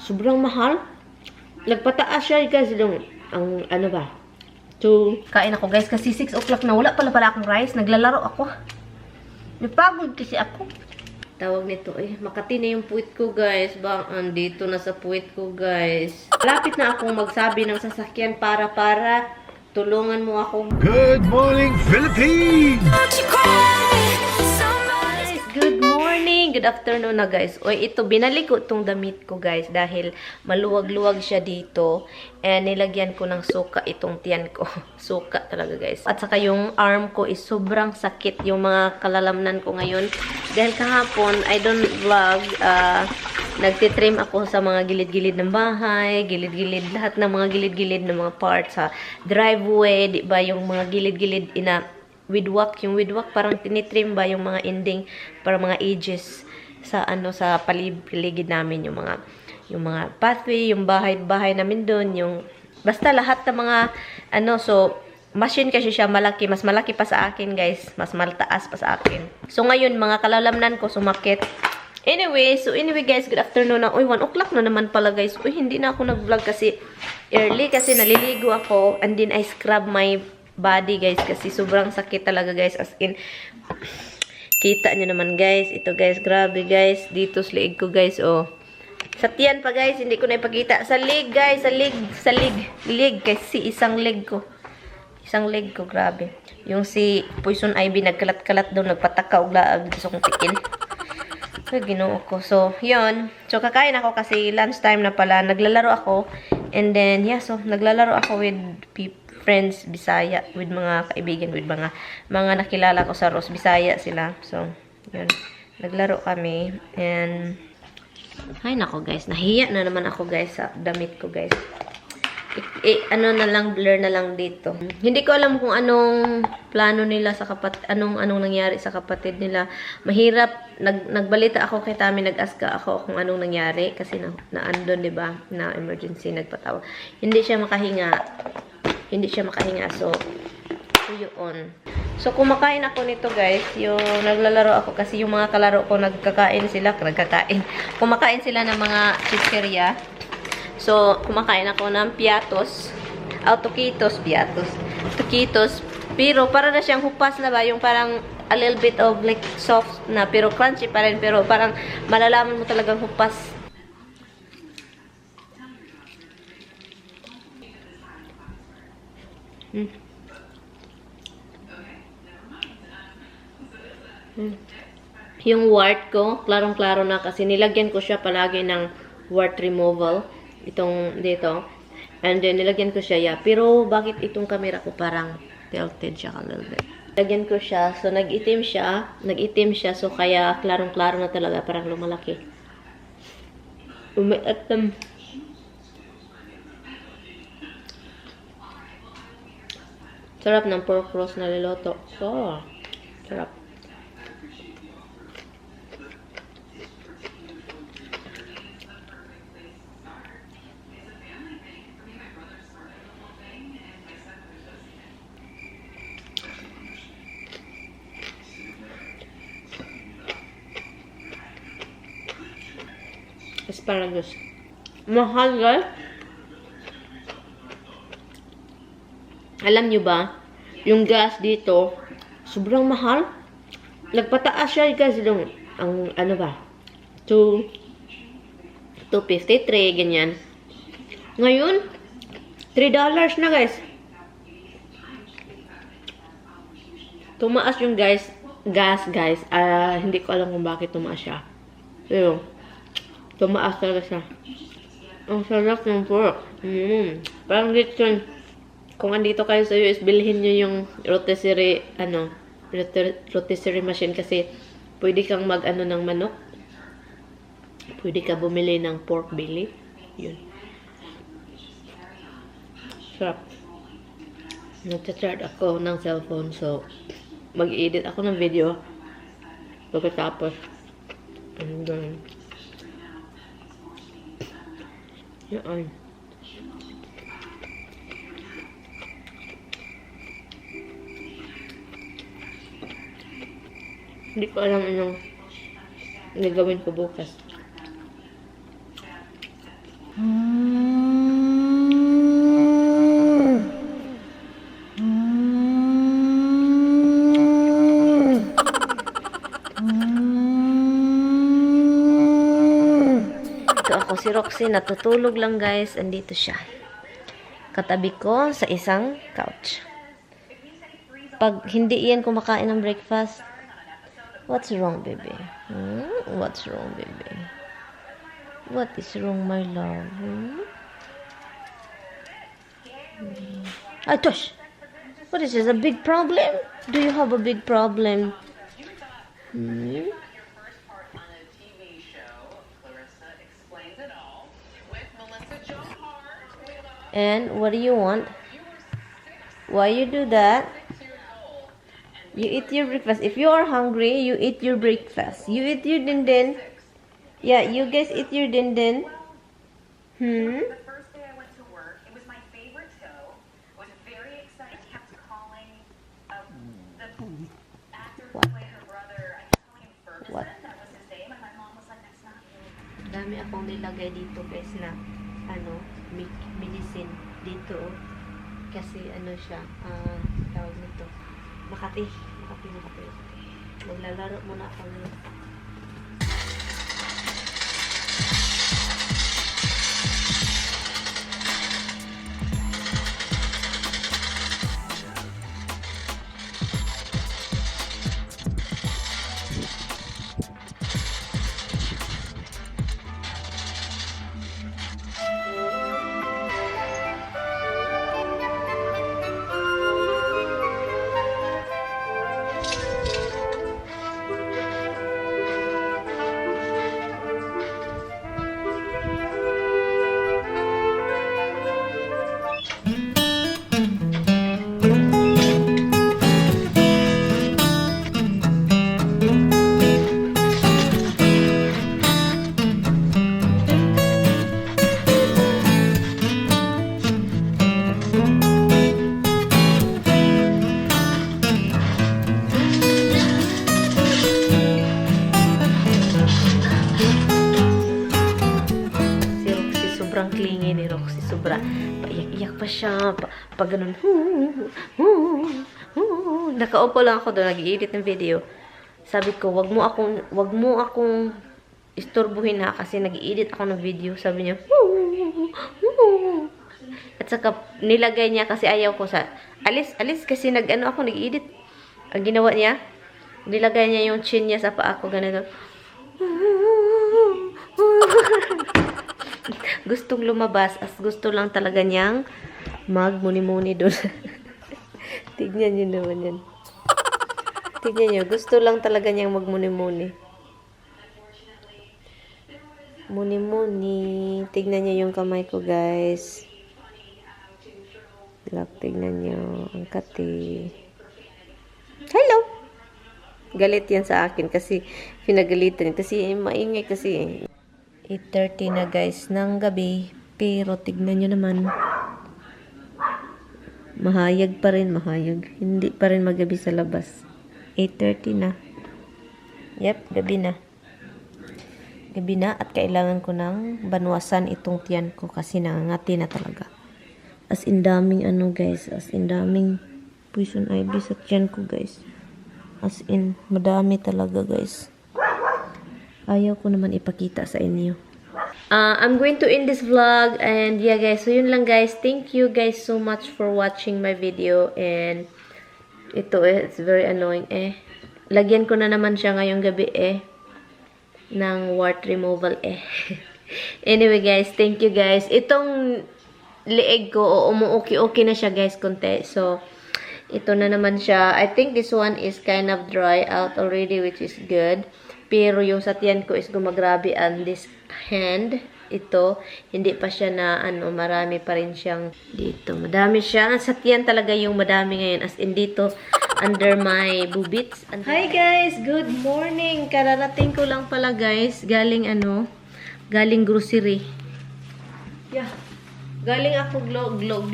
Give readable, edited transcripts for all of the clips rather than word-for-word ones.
Sobrang mahal. Nagpataas siya, guys, yung, ang ano ba? To, Kain ako, guys, kasi 6 o'clock na. Wala pala akong rice. Naglalaro ako. Napagod kasi ako. Tawag nito, eh, makati na yung puwit ko, guys. Bang, andito na sa puwit ko, guys. Malapit na akong magsabi ng sasakyan para tulungan mo ako. Good morning, Philippines! Guys, good morning! Good afternoon na, guys. Oy, ito, binalik ko itong damit ko, guys, dahil maluwag-luwag siya dito. And nilagyan ko ng suka itong tiyan ko. Suka talaga, guys. At saka yung arm ko is sobrang sakit yung mga kalalamnan ko ngayon. Dahil kahapon, I don't vlog. Nagtitrim ako sa mga gilid-gilid ng bahay, gilid-gilid, lahat ng mga gilid-gilid ng mga parts sa driveway, di ba, yung mga gilid-gilid ina weedwhack, yung weedwhack parang tinitrim ba yung mga ending para mga edges sa ano sa paligid namin, yung mga pathway, yung bahay-bahay namin doon, yung basta lahat ng mga ano. So machine kasi siya malaki, mas malaki pa sa akin, guys, mas maltaas pa sa akin. So ngayon mga kalalamnan ko sumakit. Anyway, so anyway, guys, good afternoon na. Uy, 1 o'clock na naman pala, guys. Uy, hindi na ako nag-vlog kasi early kasi naliligo ako and then I scrub my body, guys, kasi sobrang sakit talaga, guys, as in kita nyo naman, guys. Ito, guys, grabe, guys, dito sa leeg ko, guys, oh. Sa tiyan pa, guys, hindi ko na ipakita. Sa leg, guys, sa leg, sa leg, leg kasi isang leg ko. Isang leg ko, grabe. Yung si Poison Ivy nagkalat-kalat daw, nagpataka og laag dito sa kong tiil. Ay, Ginoo ko. So, yun. So, kakain ako kasi lunchtime na pala. Naglalaro ako. And then, yeah, so, naglalaro ako with friends, Bisaya, with mga kaibigan, with mga nakilala ko sa Ross. Bisaya sila. So, yun. Naglaro kami. And, ay, nako, guys. Nahiya na naman ako, guys, sa damit ko, guys. Ano na lang, blur na lang dito. Hindi ko alam kung anong plano nila sa anong nangyari sa kapatid nila. Mahirap, nagbalita ako kay Tami, nag-ask ako kung anong nangyari kasi na andon, 'di ba? Na emergency nagpatawag. Hindi siya makahinga. Hindi siya makahinga. So, yun. So, kumakain ako nito, guys. Yung naglalaro ako kasi yung mga kalaro ko nagkakain sila, nagkakain. Kumakain sila ng mga chichirya. So, kumakain ako ng piatos. Oh, Tokitos, piatos. Tokitos. Pero, para na siyang hupas na ba? Yung parang a little bit of like soft na, pero crunchy pa rin. Pero parang malalaman mo talagang hupas. Yung wart ko, klarong-klaro na kasi nilagyan ko siya palagi ng wart removal. Itong dito. And then, nilagyan ko siya, yeah. Pero, bakit itong camera ko parang tilted siya a little bit? Nilagyan ko siya. So, nag-itim siya. Nag-itim siya. So, kaya klarong-klaro na talaga. Parang lumalaki. Umiitim. Sarap ng pork roast na niluto. So, sarap. Asparagus. Mahal, guys. Alam nyo ba, yung gas dito, sobrang mahal. Nagpataas siya, guys, yung, ang, ano ba, 2.53, ganyan. Ngayon, $3 na, guys. Tumaas yung gas, guys. Hindi ko alam kung bakit tumaas siya. Pero, tumaas talaga siya. Ang sarap ng pork. Parang lechon. Kung andito kayo sa US, bilhin nyo yung rotisserie, ano, rotisserie machine kasi pwede kang mag-ano ng manok. Pwede ka bumili ng pork belly. Yun. Sarap. Nagcha-charge ako ng cellphone, so mag-edit ako ng video pagkatapos. And then, yun. Hindi ko alam anong gagawin ko bukas. ako. Si Roxy natutulog lang, guys. Andito siya. Katabi ko sa isang couch. Pag hindi yan kumakain ng breakfast, what's wrong, baby? Hmm? What's wrong, baby? What is wrong, my love? Hmm? Ay, Tosh! What is this? A big problem? Do you have a big problem? Hmm? On a TV show, Clarissa Explains It All, with Melissa Joan Hart. We love And what do you want? Why you do that? 6 years old. You eat your breakfast. If you are hungry, you eat your breakfast. You eat your dindin. Yeah, you guys eat your dindin. The first day I went to work, it was my favorite show. I was very excited. I kept calling the actor who What? played her brother. I kept calling him Ferguson. What? That was his name. And my mom was like, "That's not really Dami akong nilagay dito, guys, na ano, medicine dito, oh. Kasi ano siya, tawag nito. Makati, Makati, Makati, Makati. Maglalaro muna ako ngayon. Si Roxy, sobrang clingy ni Roxy. Sobra. Paiyak-iyak pa siya. Pa ganun. Hoo, hoo, hoo. Nakaupo lang ako doon. Nag-edit ng video. Sabi ko, wag mo akong istorbuhin ha kasi nag-edit ako ng video. Sabi niya, hoo, hoo. At saka, nilagay niya kasi ayaw ko sa, alis, alis kasi nag-ano ako, nag-edit. Ang ginawa niya, nilagay niya yung chin niya sa paa ko, ganito. Gustong lumabas as gusto lang talaga niyang magmuni-muni doon. Tignan niyo naman yan. Tignan niyo, gusto lang talaga niyang magmuni-muni. Muni-muni. Tignan niyo yung kamay ko, guys. Look, tignan niyo. Ang kati. Hello! Galit yan sa akin kasi pinagalitan. Kasi maingay kasi. 8:30 na, guys, ng gabi. Pero tignan nyo naman. Mahayag pa rin, mahayag. Hindi pa rin magabi sa labas. 8:30 na. Yep, gabi na. Gabi na at kailangan ko ng banwasan itong tiyan ko kasi nangangati na talaga. As in daming ano, guys, as in daming poison ivy sa tiyan ko, guys. As in, madami talaga, guys. Ayaw ko naman ipakita sa inyo. I'm going to end this vlog and yeah, guys, so yun lang, guys. Thank you guys so much for watching my video and ito eh, it's very annoying eh. Lagyan ko na naman siya ngayong gabi eh ng wart removal eh. Anyway, guys, thank you, guys. Itong leeg ko, oo, umuuki-uki na siya, guys, konti. So, ito na naman siya. I think this one is kind of dry out already, which is good. Pero yung sa tiyan ko is gumagrabe and this hand, ito, hindi pa siya na, ano, marami pa rin siyang dito. Madami siya. Sa tiyan talaga yung madami ngayon. As in dito, under my boobits. Hi, guys! Good morning! Kararating ko lang pala, guys. Galing ano, galing grocery. Yeah. Galing ako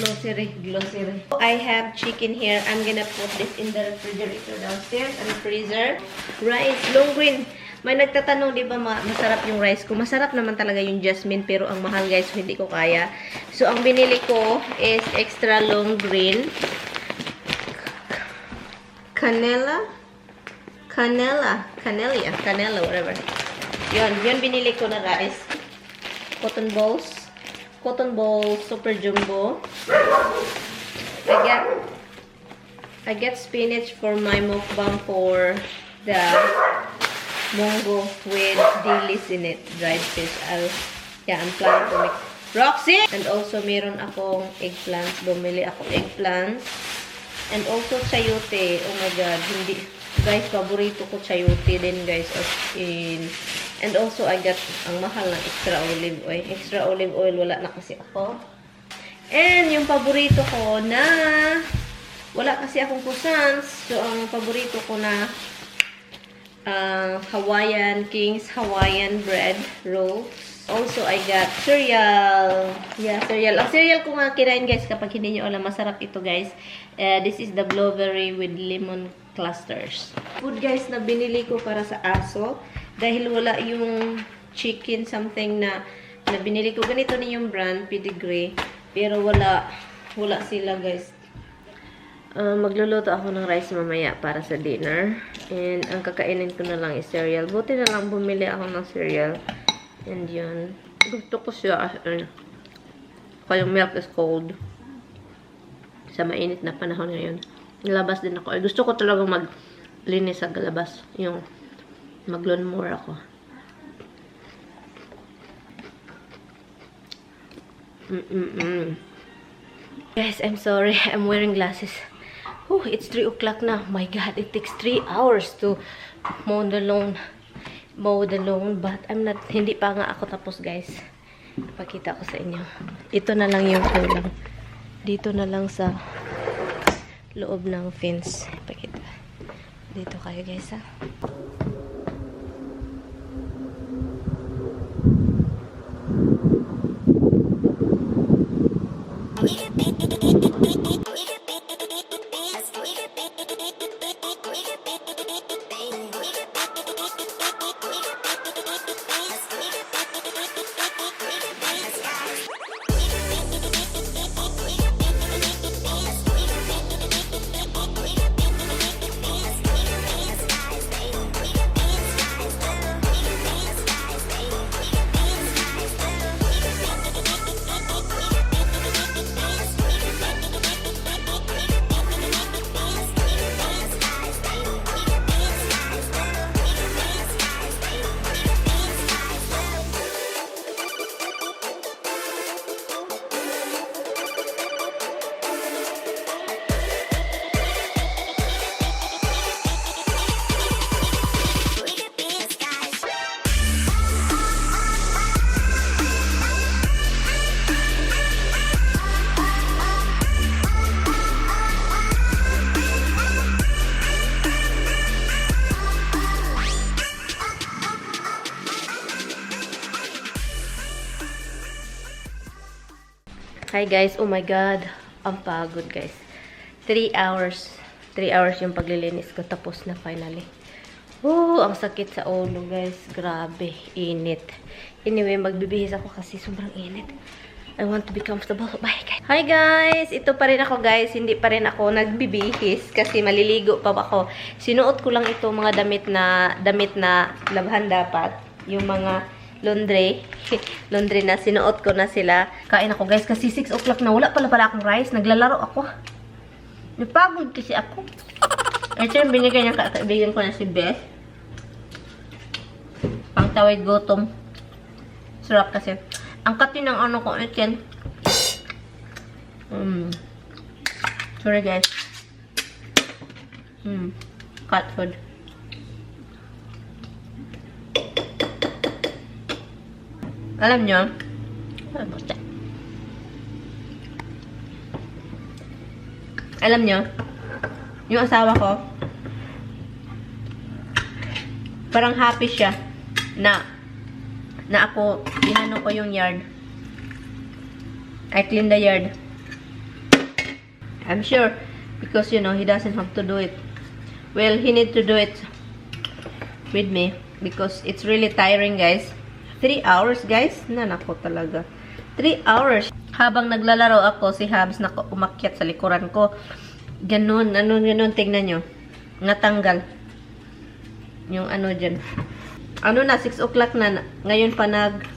grocery, grocery. I have chicken here. I'm gonna put this in the refrigerator downstairs and freezer. Rice, long green. May nagtatanong, di ba, masarap yung rice ko? Masarap naman talaga yung jasmine, pero ang mahal, guys, hindi ko kaya. So, ang binili ko is extra long green. Canela? Canela. Canelia. Canela, whatever. Yun, yun binili ko na rice. Cotton balls. Cotton balls, super jumbo. I get spinach for my mukbang for the munggo with dilis in it, dried fish. Yeah, I'm planning to make Roxy! And also, meron akong eggplants. Bumili ako eggplants. And also, chayote. Oh my God. Hindi. Guys, paborito ko chayote din, guys. As in. And also, I got ang mahal ng extra olive oil. Extra olive oil, wala na kasi ako. And yung paborito ko na wala kasi akong croissants. So, ang paborito ko na Hawaiian, King's Hawaiian bread rolls. Also, I got cereal. Yeah, cereal. Ang cereal ko nga kinain, guys, kapag hindi nyo alam, masarap ito, guys. This is the blueberry with lemon clusters. Food, guys, na binili ko para sa aso. Dahil wala yung chicken something na binili ko. Ganito ni yung brand, Pedigree. Pero wala sila, guys. Magluluto ako ng rice mamaya para sa dinner. And ang kakainin ko na lang is cereal. Buti na lang bumili ako ng cereal. And yun. Gusto ko siya as in. Kaya yung milk is cold. Sa mainit na panahon ngayon. Nilabas din ako. Ay, gusto ko talagang maglinis sa labas. Yung mag-lawnmower ako. Guys, I'm sorry. I'm wearing glasses. Oh, it's 3 o'clock na. My God, it takes 3 hours to mow the lawn. Mow the lawn. But I'm not, hindi pa nga ako tapos, guys. Pakita ko sa inyo. Ito na lang yung kulang. Dito na lang sa loob ng fence. Pakita. Dito kayo, guys, ha. Hi guys, oh my God, ang pagod, guys. 3 hours. 3 hours yung paglilinis ko, tapos na finally. Oh, ang sakit sa ulo, guys. Grabe, init. Anyway, magbibihis ako kasi sobrang init. I want to be comfortable. Bye, guys. Hi guys! Ito pa rin ako, guys. Hindi pa rin ako nagbibihis kasi maliligo pa ako. Sinuot ko lang ito mga damit na labhan dapat. Yung mga laundry. Laundry na. Sinuot ko na sila. Kain ako, guys, kasi 6 o'clock na. Wala pala akong rice. Naglalaro ako. Napagod kasi ako. Ito yung binigay ng kaibigan ko na si Beth. Pangtawid gutom. Sarap kasi. Ang kati ng ano ko, ito. Sorry, guys. Cat food. Alam nyo, alam mo, alam nyo, yung asawa ko, parang happy siya na ako, inano ko yung yard. I clean the yard. I'm sure, because, he doesn't have to do it. Well, he need to do it with me because it's really tiring, guys. 3 hours, guys. Nanako talaga. 3 hours. Habang naglalaro ako, si Habs nako umakyat sa likuran ko. Ganun, ano, ganun. Tingnan nyo. Natanggal. Yung ano dyan. Ano na, 6 o'clock na. Ngayon pa nag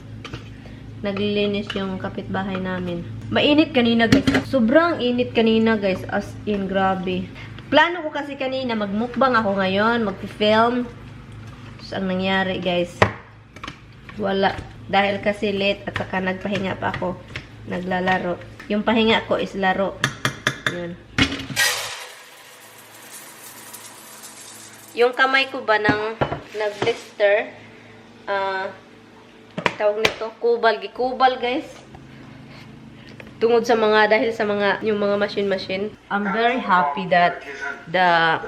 Naglilinis yung kapitbahay namin. Mainit kanina, guys. Sobrang init kanina, guys. As in, grabe. Plano ko kasi kanina, magmukbang ako ngayon, mag-film. Tapos, ang nangyari, guys, wala. Dahil kasi late at saka nagpahinga pa ako. Naglalaro. Yung pahinga ko is laro. Yun. Yung kamay ko ba nang nag-blister, tawag nito, kubal, gikubal, guys. Tungod sa mga, dahil sa mga, yung mga machine-machine. I'm very happy that the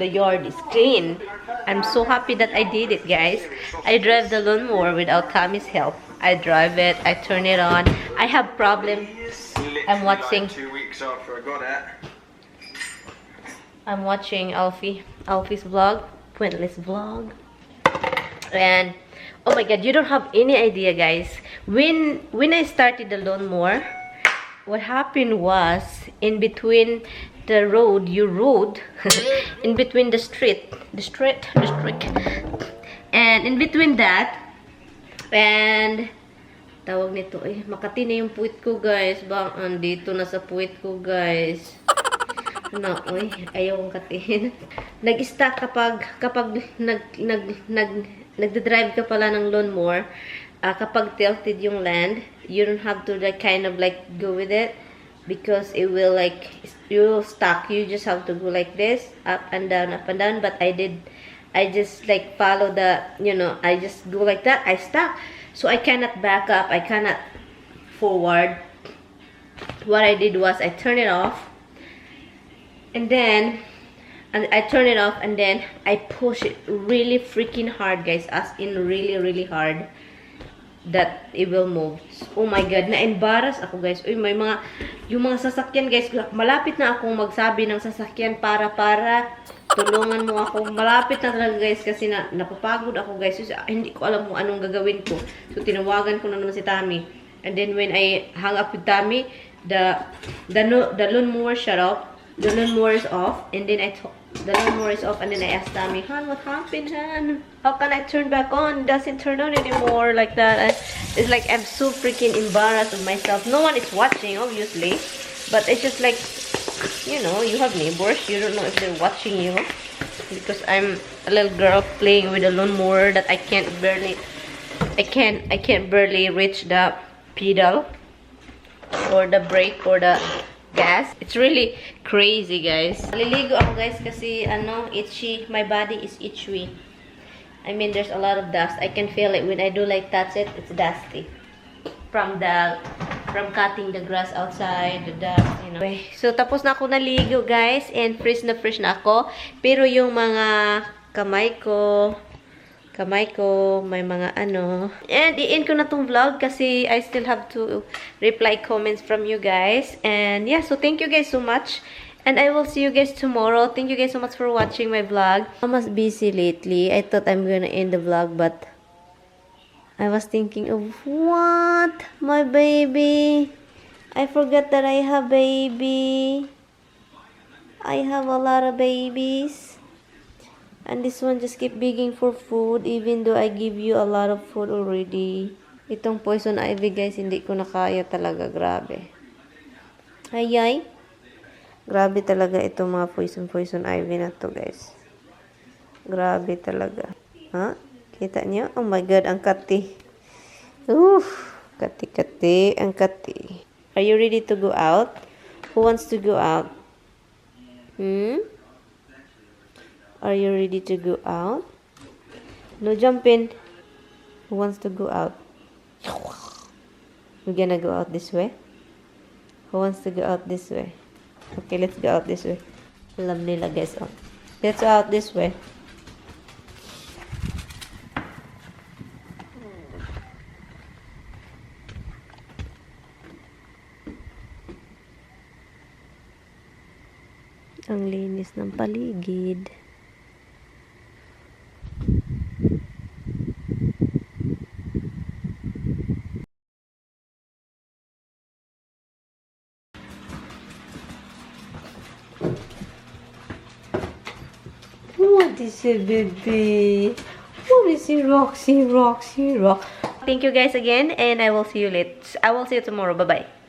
yard is clean. I'm so happy that I did it, guys. I drive the lawnmower without Tommy's help. I drive it, I turn it on. I have problem. Literally I'm watching. like 2 weeks after I got it. I'm watching Alfie's vlog, Pointless vlog. And oh my God, you don't have any idea, guys. When I started the lawnmower, what happened was in between the road, you road, in between the street, the street, the street, and in between that, and tawag nito, eh, makati na yung puwit ko, guys. Bang, andito na sa puwit ko, guys. No, uy, ayaw kong katiin. Nag-stuck kapag nagde-drive ka pala ng lawnmower, kapag tilted yung land, you don't have to like kind of like go with it because it will like you will stuck. You just have to go like this, up and down, up and down. But I just like follow the, I just go like that. I stuck. So I cannot back up. I cannot forward. What I did was I turned it off. And then and I turn it off and then I push it really freaking hard, guys, as in really, really hard that it will move. Oh my God, na-embarrass ako, guys. Uy, may mga yung mga sasakyan, guys, malapit na akong magsabi ng sasakyan para tulungan mo ako. Malapit na talaga, guys, kasi na napapagod ako, guys. So, hindi ko alam kung anong gagawin ko. So tinawagan ko na naman si Tommy. And then when I hung up with Tommy, the no, the lawnmower shut off. The lawnmower is off, and then I told the lawnmower is off, and then I asked Tommy, "Han, what happened, Han? How can I turn back on? It doesn't turn on anymore like that." It's like I'm so freaking embarrassed of myself. No one is watching, obviously, but it's just like, you have neighbors. You don't know if they're watching you because I'm a little girl playing with a lawnmower that I can't barely reach the pedal or the brake or the gas. It's really crazy, guys. Maliligo ako, guys, kasi ano, itchy. My body is itchy. I mean, there's a lot of dust. I can feel it when I do like touch it, it's dusty. From cutting the grass outside, the dust. Okay, so tapos na ako naligo, guys, and fresh na ako. Pero yung mga kamay ko, may mga ano. And i-end ko na tong vlog kasi I still have to reply comments from you guys. And yeah, so thank you guys so much. And I will see you guys tomorrow. Thank you guys so much for watching my vlog. I was busy lately. I thought I'm gonna end the vlog, but I was thinking of what? My baby. I forgot that I have baby. I have a lot of babies. And this one just keep begging for food even though I give you a lot of food already. Itong poison ivy, guys, hindi ko na kaya talaga. Grabe. Ay ay. Grabe talaga itong mga poison ivy na to, guys. Grabe talaga. Ha? Kita niyo? Oh my God, ang kati. Oof! Kati, kati, ang kati. Are you ready to go out? Who wants to go out? Hmm? Are you ready to go out? No jumping. Who wants to go out? We're gonna go out this way. Who wants to go out this way? Okay, let's go out this way. Alam nila, guys. Oh. Let's go out this way. Ang linis ng paligid. What is it, baby? What is it, Roxy, Roxy, Rock? Thank you guys again and I will see you later. I will see you tomorrow. Bye-bye.